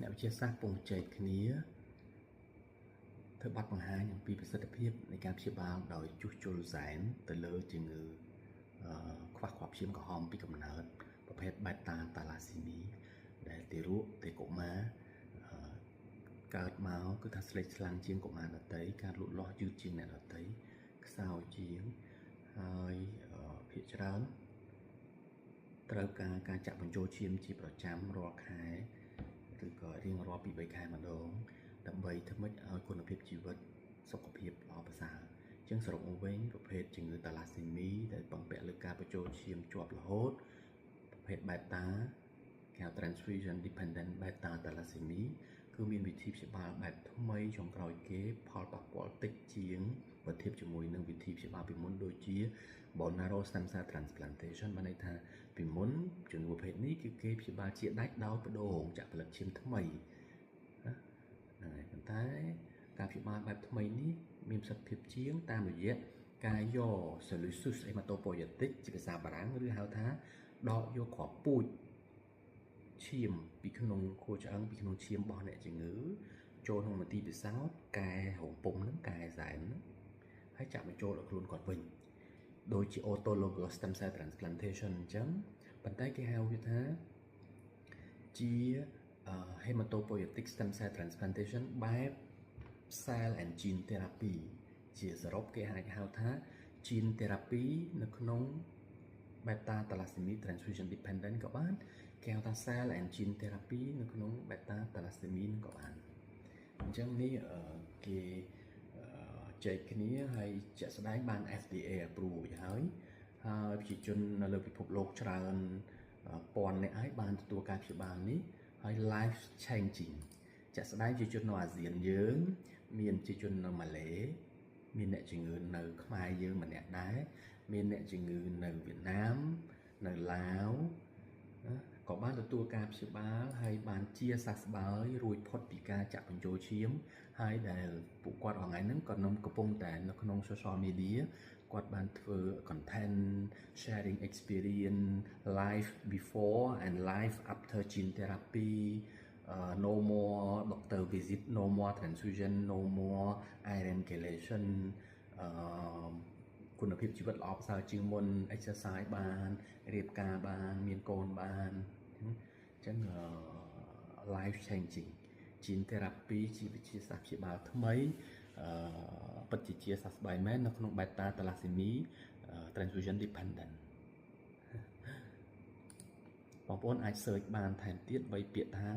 អ្នកវិទ្យាសាស្ត្រពងចែកគ្នាធ្វើបទបង្ហាញអំពីប្រសិទ្ធភាពនៃការព្យាបាលដោយជួសជុលសែនទៅលើជំងឺអឺខ្វះគ្រាប់ឈាមក្រហមពីកំណើតប្រភេទ beta thalassemia ដែលទារកទេកុមារអឺកើតមកគឺថាស្លេកស្លាំងជាងកុមារដទៃការលូតលាស់យឺតជាងអ្នកដទៃខ្សោយជាងហើយភាគច្រើនត្រូវការការចាក់បញ្ចូលឈាមជាប្រចាំរាល់ខែឬក៏រៀងរាល់ពី3ខែម្ដងដើម្បីធ្វើម៉េចឲ្យគុណភាពជីវិតសុខភាពល្អប្រសើរអញ្ចឹងសរុបមកវិញប្រភេទជំងឺតាឡាស៊ីមីដែលពឹងពាក់លើការបញ្ចូលឈាមជាប់រហូតប្រភេទ beta គេហៅ transfusion dependent beta thalassemia គឺមានវិធីព្យាបាលបែបថ្មីចុងក្រោយគេផលប៉ះពាល់តិចជាងបើធៀបជាមួយនឹងវិធីព្យាបាលពីមុនដូចជា bone marrow stem cell transplantation បានន័យថាពីមុនជំងឺប្រភេទនេះគឺគេព្យាបាលជាដាច់ដោយបដូររោងចក្រផលិតឈាមថ្មីណាហ្នឹងហើយប៉ុន្តែការព្យាបាលបែបថ្មីនេះមានប្រសិទ្ធភាពជាងតាមរយៈការយក cellules souches hématopoïétiques ជាភាសាបារាំងឬហៅថាដកយកគ្រាប់ពូជឈាមពីក្នុងខួរឆ្អឹងពីក្នុងឈាមរបស់អ្នកជំងឺចូលក្នុងមន្ទីរពិសោធន៍កែរោងពុំហ្នឹងកែសែនហ្នឹងហើយចាក់បញ្ចូលដល់ខ្លួនគាត់វិញដូចជា autologous stem cell transplantation អញ្ចឹងប៉ុន្តែគេហៅវាថាជា hematopoietic stem cell transplantation បែប cell and gene therapy ជាសរុបគេអាចហៅថា gene therapy នៅក្នុង beta thalassemia transfusion dependent ក៏បានគេហៅថា cell and gene therapy នៅក្នុង beta thalassemia ក៏បានអញ្ចឹងនេះគេចែកគ្នាហើយជាក់ស្ដែងបាន FDA approve រួចហើយហើយប្រជាជននៅលើពិភពលោកច្រើនពាន់អ្នកហើយបានទទួលការព្យាបាលនេះហើយ life changing ជាក់ស្ដែងប្រជាជននៅអាស៊ានយើង មានប្រជាជននៅម៉ាឡេមានអ្នកជំងឺនៅខ្មែរយើងម្នាក់ដែរមានអ្នកជំងឺនៅវៀតណាមនៅឡាវក៏បានទទួលការព្យាបាលហើយបានជាសះស្បើយរួចផុតពីការចាក់បញ្ចូលឈាមហើយដែលពួកគាត់រាល់ថ្ងៃហ្នឹងក៏នំកំពុងតែនៅក្នុង social media គាត់បានធ្វើ content sharing experience, life before and life after gene therapy, no more doctor visit, no more transfusion, no more iron chelation អឺគុណភាពជីវិតល្អប្រសើរជាងមុន exercise បានរៀបការបានមានកូនបានអញ្ចឹង life changing gene therapy ជាវិទ្យាសាស្ត្រព្យាបាលថ្មីអឺពិតជាជាសះស្បើយមែននៅក្នុង beta thalassemia transfusion dependent បងប្អូនអាច search បានថែមទៀតបីពាក្យថា